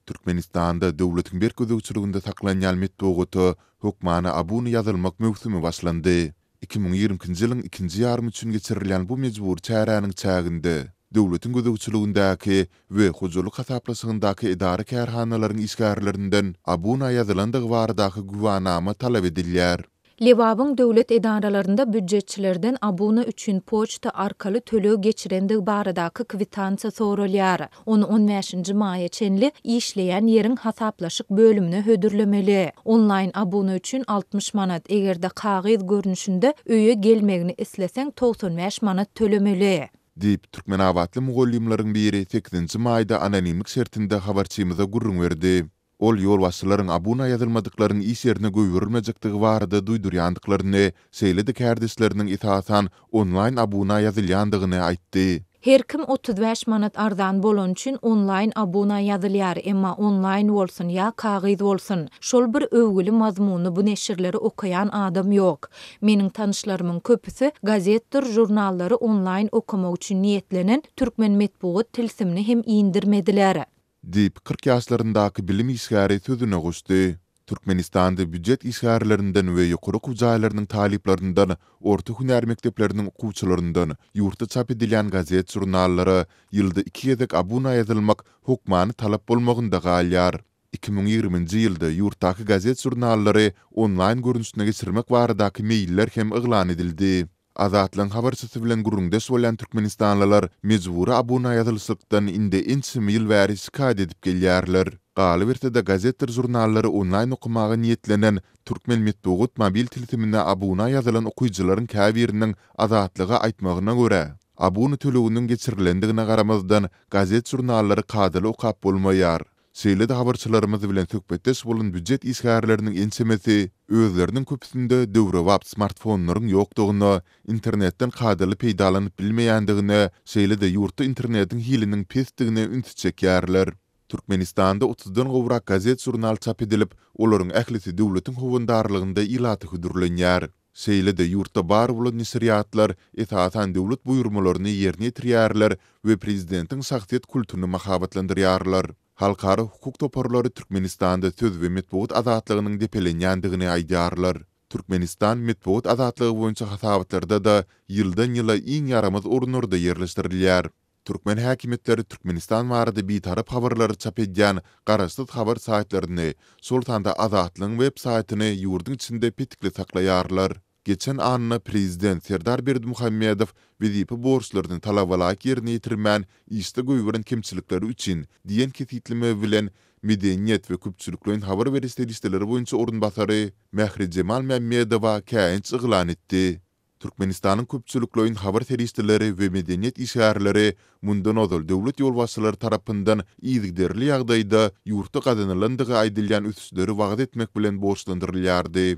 Türkmenistanda döwletiň berk gözegçiliginde saklanýan metbugata hökmany abuna ýazylmak möwsümi başlandy. 2022-nji ýylyň ikinji ýarymy üçin geçirilýän bu mejbury çäräniň çäginde döwletiň gözegçiligindäki we hojalyk hasaplaşygyndaky edara-kärhanalaryň işgärlerinden abuna ýazylandygy baradaky güwänama talap edilýär. Lebabyň döwlet edaralarynda býujetçilerden abuna üçin poçta arkaly töleg geçirendigi baradaky kwitansiýa soralýar. Ony on bäşinji maýa çenli işleýän ýeriň hasaplaşyk bölümine hödürlemeli. Onlaýn abuna üçin 60 manat, eger-de kagyz görnüşinde öýe gelmegini isleseň 95 manat tölemeli. Diýip, türkmenabatly mugallymlaryň biri sekizinji maýda anonimlik şertinde habarçymyza gürrüň berdi. Ol ýolbaşçylaryň abuna ýazylmadyklaryň iş ýerine goýberilmejekdigi barada duýdurýandyklaryny, şeýle-de kärdeşleriniň esasan onlaýn abuna ýazylýandygyny aýtdy. Her kim 35 manat arzan bolany üçin onlaýn abuna ýazylýar, emma onlaýn bolsun ýa kagyz bolsun, şol bir öwgüli mazmunly bu neşirleri okaýan adam ýok. Meniň tanyşlarymyň köpüsi gazetdir žurnallary onlaýn okamak üçin niýetlenen türkmen metbugat tilsimini hem indirmediler. Diýip, 40 ýaşlaryndaky bilim işgäri sözüne goşdy. Türkmenistanda býujet işgärlerinden we ýokary okuw jaýlarynyň talyplaryndan, orta hünär mekdepleriniň okuwçylaryndan ýurtda çap edilýän gazet-žurnallara ýylda iki gezek abuna ýazylmak hokmany talap bolmagynda galýar. 2020-nji ýylda ýurtdaky gazet-žurnallary onlaýn görnüşine geçirmek baradaky meýiller hem yglan edildi. Azatlygyň habarçysy bilen gürrüňdeş bolýan türkmenistanlylar mejbury abuna ýazylyşykdan indi ençeme ýyl bäri şikaýat edip gelýärler. Galyberse-de, gazetdir žurnallary onlaýn okamaga niýetlenen Türkmen metbugat mobil tilsimine abuna ýazylan okyjylaryň käbiriniň Azatlyga aýtmagyna görä, abuna töleginiň geçirilendigine garamazdan, gazet-žurnallary kadaly okap bolmaýar. Şeýle-de habarçylarymyz bilen söhbetdeş bolan býujet işgärleriniň ençemesi özleriniň köpüsinde döwrebap smartfonlaryň ýokdugyna, internetden kadaly peýdalanyp bilmeýändigine, şeýle-de ýurtda internetiň hiliniň pesdigine ünsi çekýärler. Türkmenistanda otuzdan gowrak gazet-žurnal çap edilip, olaryň ählisi döwletiň howandarlygynda ilata hödürlenýär. Şeýle-de ýurtda bar bolan neşirýatlar esasan döwlet buýurmalaryny ýerine ýetirýärler we prezidentiň şahsyýet kultuny mahabatlandyrýarlar. Halkara hukuk toparlary Türkmenistanda söz we metbugat azatlygynyň depelenýändigini aýdýarlar. Türkmenistan metbugat azatlygy boýunça hasabatlarda-da ýyldan-ýyla iň ýaramaz orunlarda ýerleşdirilýär. Türkmen häkimiýetleri Türkmenistan barada bitarap habarlary çap edýän garaşsyz habar saýtlaryny, şol sanda Azatlygyň web saýtyny ýurduň içinde petikli saklaýarlar. Geçen anna prezident Serdar Berdimuhamedow wezipe borçlaryny talabalaýyk ýerine ýetirmän, işde goýberen kemçilikleri üçin diýen kesgitleme bilen medeniýet we köpçülikleýin habar beriş serişdeleri boýunça orunbasary Mährijemal Mämmedowa käýinç yglan etdi. Türkmenistanyň köpçülikleýin habar serişdeleri we medeniýet işgärleri mundan ozal döwlet ýolbaşçylary tarapyndan yzygiderli ýagdaýda ýurtda gazanylandygy aýdylýan ösüşleri wagyz etmek bilen borçlandyrylýardy.